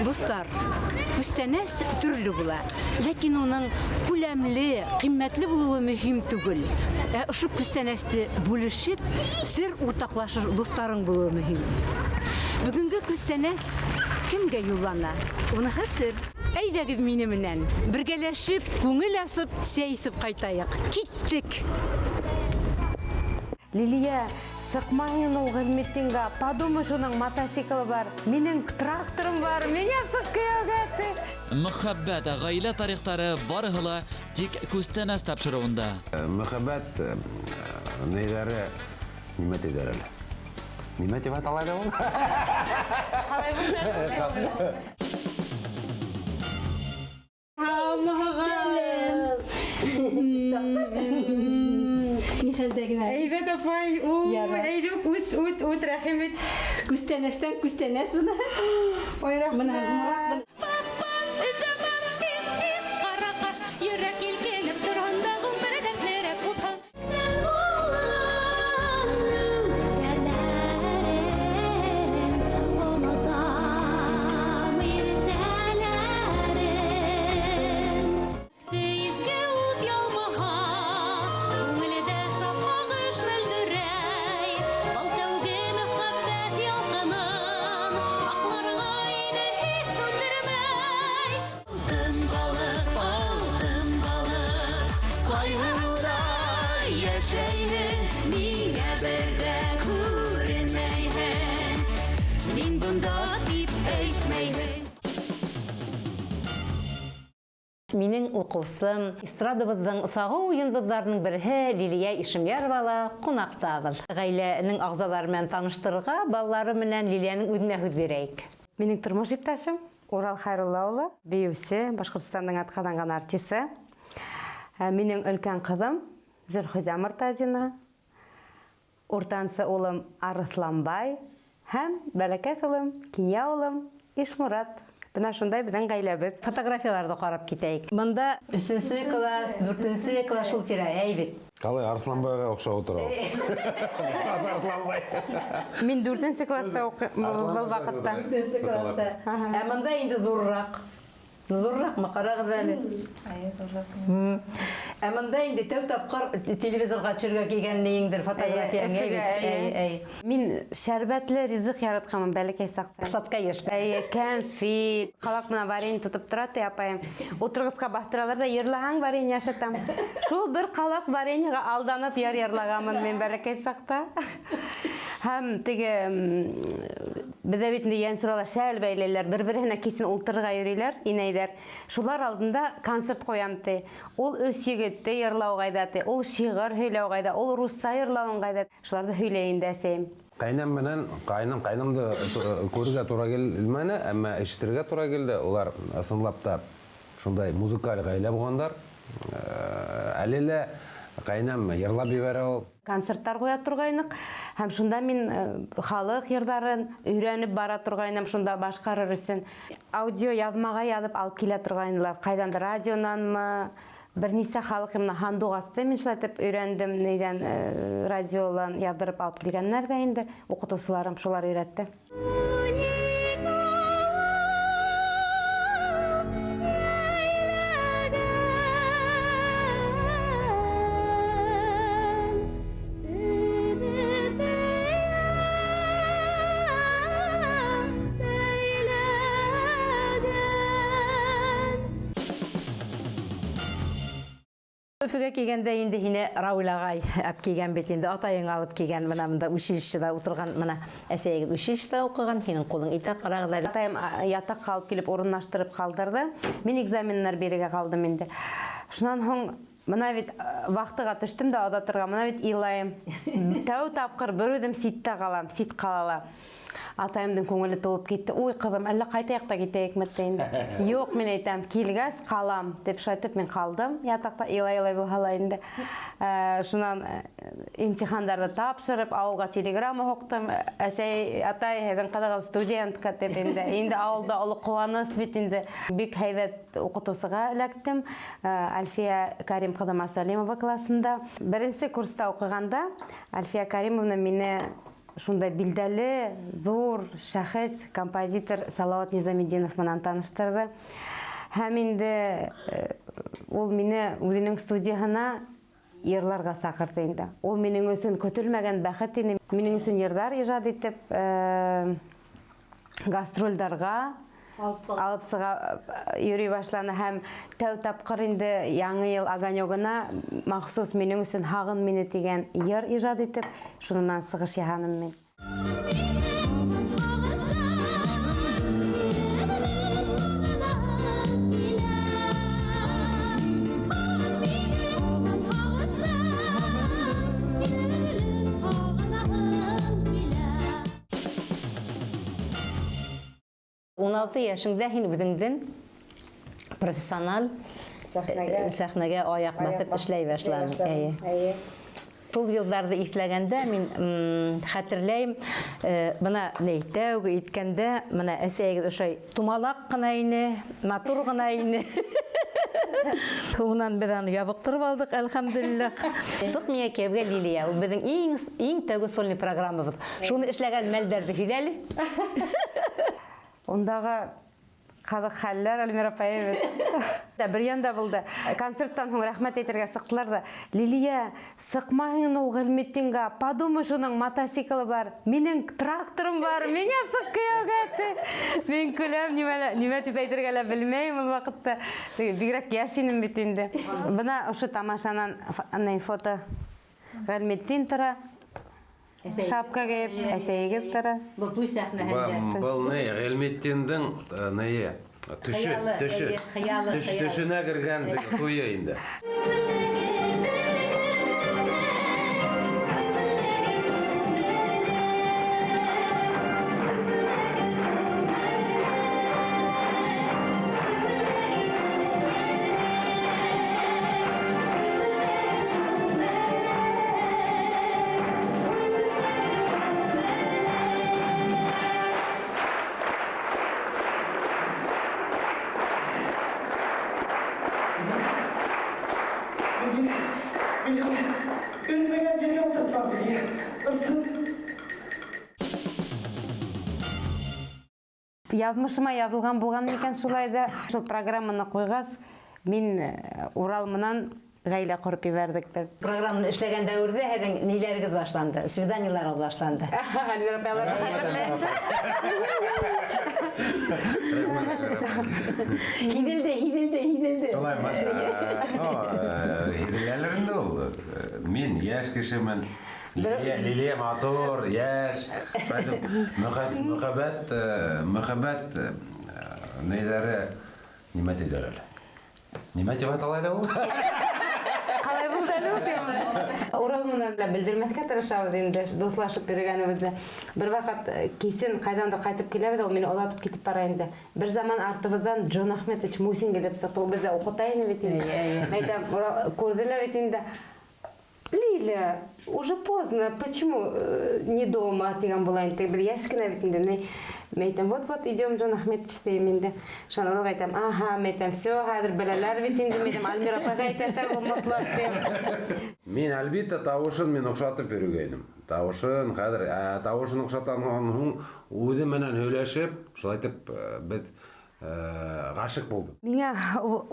Дуҫтар, күстәнәс төрлө була, ләкин уның күләмле, ҡиммәтле булыуы мөһим түгел. Ә ошо күстәнәсте бүлешеп, сер уртаҡлашыр дуҫтарың булыуы мөһим. Бөгөнгө күстәнәс кемгә юллана? Уныһы сер. Әйҙәгеҙ мине менән бергәләшеп, күңел асып, сәй эсеп ҡайтайыҡ. Киттек! Лилия, сыҡма һин ул Ғилметдингә, подумаешь, уның мотоциклы бар, минең тракторым бар, миңә сыҡ кейәүгә, ти. Мөхәббәт, гаилә тарихтары барыһы ла тик Күстәнәс тапшырыуында. Мөхәббәт нейҙәре нимә тиҙәр әле? Нимә тип атала әле ул? Һаумыһығыҙ! Ни хәлдә генә? Әйбәт, апай. Әйҙүк, үт, үт, үт, рәхим ит. Күстәнәстән күстәнәс бына. Ой, рәхмәт. Бына һуңыраҡ бына. Йөрәк илкенеп торһон да ғүмер дәртлерәк булһын. Изге ут ялмаһа, күңелдә саф һагыш мөлдөрәй. Был тәүге мөхәббәт ялҡынын аҡларға ине һис сүндермәй. Алтын балыҡ, алтын балыҡ, ҡайһы йәшәйһең, миңә бер ҙә күренмәйһең. Мин бында тип әйтмәйһең. Минең уҡыусым, эстрадабыҙҙың сағыу йондоҙҙарының береһе Лилиә Ишемйәрова ла ҡунаҡтабыҙ. Ғаиләнең ағзалары менән таныштырырға, балалары менән Лилиәнең үҙенә һүҙ бирәйек. Минең тормош иптәшем Урал Хайрулла улы, бейеүсе, Башҡортостандың атҡаҙанған артисы. Минең өлкән ҡыҙым Зөлхизә Мортазина, уртансы улым Арыҫланбай һәм бәләкәс улым, кинйә улым Ишмурат. Бына шундай беҙҙең ғаиләбеҙ. Фотографияларҙы ҡарап китәйек. Бында өсөнсө класс, дүртенсе класс шул тирә, әй бит. Ҡалай Арыҫланбайға оҡшап утыра ул. Арыҫланбай. Мин дүртенсе класста уҡыйм был ваҡытта. Дүртенсе класста. Ә бында инде ҙурыраҡ. Ҙурыраҡмы? Ҡарағыҙ әле. Ә бында инде тәү тапҡыр телевизорға төшөргә килгәнлегеңдер фотографияң, әй бит. Әй, әй. Мин шәрбәтле ризыҡ яратҡанмын бәләкәй саҡта. Сладкоежка. Әйе, кәнфит, ҡалаҡ менән варенье тотоп тора ти апайым. Ултырғысҡа баҫтыралар ҙа, йырлаһаң варенье ашатам. Шул бер ҡалаҡ вареньеға алданып йыр йырлағанмын мин бәләкәй саҡта. Һәм теге, беҙҙә бит инде йәнсуралар шәл бәйләйләр, бер-береһенә кисен ултырырға йөрөйләр, инәйҙәр. Шулар алдында концерт ҡуям ти. Ул өс егетте йырлау ғайҙа ти, ул шиғыр һөйләү ғайҙа, ул русса йырлауын ғайҙа. Шуларҙы һөйләй инде әсәйем. Ҡәйнәм менән ҡайным, ҡайнымды күрергә тура килмәне, әммә ишетергә тура килде. Улар ысынлап та шундай музыкаль ғаилә булғандар. Әле лә ҡәйнәм йырлап ебәрә ул. Концерттар ҡуя торғайныҡ, һәм шунда мин халыҡ йырҙарын өйрәнеп бара торғайным, шунда башҡарыр өсөн. Аудио яҙмаға яҙып алып килә торғайнылар. Ҡайҙандыр радионанмы, бер нисә халыҡ йырына һандуғасты мин шулай итеп өйрәндем, нейҙән, радиолан яҙҙырып алып килгәндәр ҙә инде, уҡытыусыларым шулар өйрәтте. Өфөгә килгәндә инде һине Рауил ағай алып килгән бит инде, атайың алып килгән, бына бында училищеда ултырған, бына әсәйегеҙ училищеда уҡыған, һинең ҡулың итә, ҡарағыҙ әле. Атайым ятаҡҡа алып килеп урынлаштырып ҡалдырҙы. Мин экзаменнар бирергә ҡалдым инде. Шунан һуң бына бит вахтаға төштөм дә оҙатырға, бына бит илайым. Тәү тапҡыр бер үҙем ситтә ҡалам, сит ҡалала. Атайымдың күңеле тулып китте. Уй, ҡыҙым, әллә ҡайтайыҡ та китәйекме ти инде. Юҡ, мин әйтәм, килгәс ҡалам, тип шулай итеп мин ҡалдым. Ятаҡта илай-илай булһа ла инде. Шунан имтихандарҙы тапшырып, ауылға телеграмма һуҡтым. Әсәй, атай, һеҙҙең ҡыҙығыҙ студентка тип инде. Инде ауылда оло ҡыуаныс бит инде. Бик һәйбәт уҡытыусыға эләктем. Әлфиә Карим ҡыҙы Масалимова классында. Беренсе курста уҡығанда Әлфиә Каримовна мине шундай билдәле, ҙур шәхес, композитор Салават Низаметдинов менән таныштырҙы. Һәм инде ул мине үҙенең студияһына йырларға саҡырҙы инде. Ул минең өсөн көтөлмәгән бәхет ине. Минең өсөн йырҙар ижад итеп, гастролдарға алып сыға йөрөй башланы. Һәм тәү тапҡыр инде Яңы йыл огонёгына махсус минең өсөн «Һағын мине» тигән йыр ижад итеп, шуның менән сығыш яһаным мин. 16 йәшеңдә һин үҙеңдең профессиональ сәхнәгә аяҡ баҫып эшләй башланың. Эйе. Шул йылдарҙы иҫләгәндә мин хәтерләйем, бына ни тәүге иткәндә, бына әсәйегеҙ ошай тумалаҡ ҡына ине, матур ғына ине. Һуңынан беҙ аны ябыҡтырып алдыҡ, әлхәмдүлилләх. Сыҡ миңә кейәүгә Лилия, ул беҙҙең иң тәүге сольный программабыҙ. Шуны эшләгән мәлдәрҙе һөйлә әле. Ундағы ҡыҙыҡ хәлләр, Альмира апай, да бер янда булды. Концерттан һуң рәхмәт әйтергә сыҡтылар ҙа, Лилия, сыҡмаһың ул Ғилметдингә, подумаешь, уның мотоциклы бар, минең тракторым бар, миңә сыҡ кейәүгә ти. Мин көләм, нимә тип әйтергә лә белмәйем ул ваҡытта. Бигерәк йәш инем бит инде. Бына ошо тамашанан фото. Ғилметдин тора. Шапка кейеп, әсәйегеҙ тора. Был туй сәхнәһендә. Был ни, Ғилметдиндең нее? Төшө, төшө. Төшөнә кергән туйы инде. Яҙмышыма яҙылған булған микән шулай ҙа. Шул программаны ҡуйғас, мин Урал менән ғаилә ҡороп ебәрҙек беҙ. Программаны эшләгән дәүерҙә һеҙҙең ниҙәрегеҙ башланды? Свиданиеларығыҙ башланды. Альмира апай, уларҙы хәтерләй. Һиҙелде, һиҙелде, һиҙелде. Шулаймы? Һиҙеләлер инде ул. Мин йәш кешемен. Лилия матур, йәш. Мөхәббәт, мөхәббәт нейҙәре нимә тиҙәр әле? Нимә тип атала әле ул? Ҡалай булды әле ул тип. Урал менән лә белдермәҫкә тырышабыҙ инде, дуҫлашып йөрөгәнебеҙҙе. Бер ваҡыт кисен ҡайҙандыр ҡайтып киләбеҙ, ул мине оҙатып китеп бара инде. Бер заман артыбыҙҙан Джон Ахметович Мусин килеп сыҡты, ул беҙҙе уҡыта ине бит инде. Әйтәм, Урал күрҙе лә бит инде. Лиля, уже поздно, почему не дома, тигән була инде, бер йәш кенә бит инде. Мин әйтәм, вот-вот идем, Джон Ахметович, тием инде. Шунан Уралға әйтәм, аһа, мин әйтәм, всё, хәҙер беләләр бит инде, мин әйтәм, Альмира апайға әйтәсәң, ул мотлаҡ, тием. Мин, әлбиттә, тауышын мин оҡшатып йөрөгәйнем. Тауышын, хәҙер, тауышын оҡшатҡандан һуң үҙе менән һөйләшеп, шулай итеп, беҙ ғашиҡ булдым. Миңә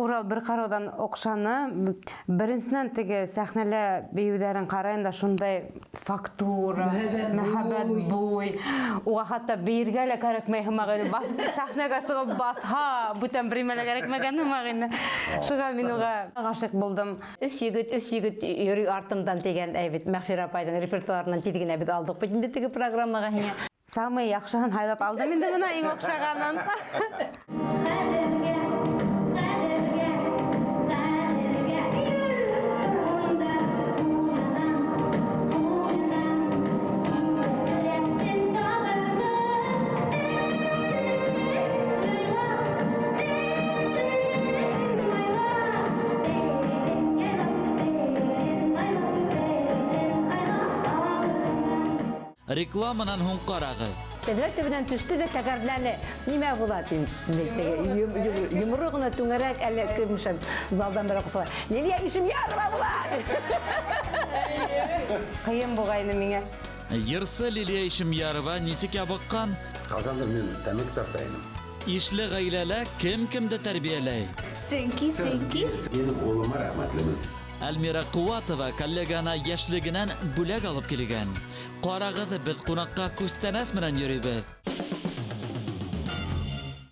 Урал бер ҡарауҙан оҡшаны. Беренсенән теге сәхнәлә бейеүҙәрен ҡарайым да шундай фактура, мөһабәт буй. Уға хатта бейергә лә кәрәкмәй һымаҡ ине. Сәхнәгә сығып баҫһа, бүтән бер нимә лә кәрәкмәгән һымаҡ ине. Шуға мин уға ғашиҡ булдым. Өс егет, өс егет йөрөй артымдан тигән әйбит Мәғфирә апайҙың репертуарынан тиҙ генә беҙ алдыҡ бит инде теге программаға һиңә. Самый яҡшыһын һайлап алдым инде бына иң оҡшағанын. Рекламанан һуң ҡарағыҙ. Тәҙрә төбөнән төштө лә тәгәрләне. Нимә була тим? Йоморо ғына түңәрәк, әллә кем шәп залдан берәү ҡысҡыра. Лилия Ишемьярова була! Ҡыйын булғайны миңә. Йырсы Лилия Ишемьярова нисек ябыҡҡан? Ҡасандыр мин тәмәке тарта инем. Ишле ғаиләлә кем кемде тәрбиәләй? Сөнки, сөнки. Минең улыма рәхмәтлемен. Әлмира Ҡыуатова коллегана йәшлегенән бүләк алып килгән. Ҡарағыҙ, беҙ ҡунаҡҡа күстәнәс менән йөрөйбөҙ.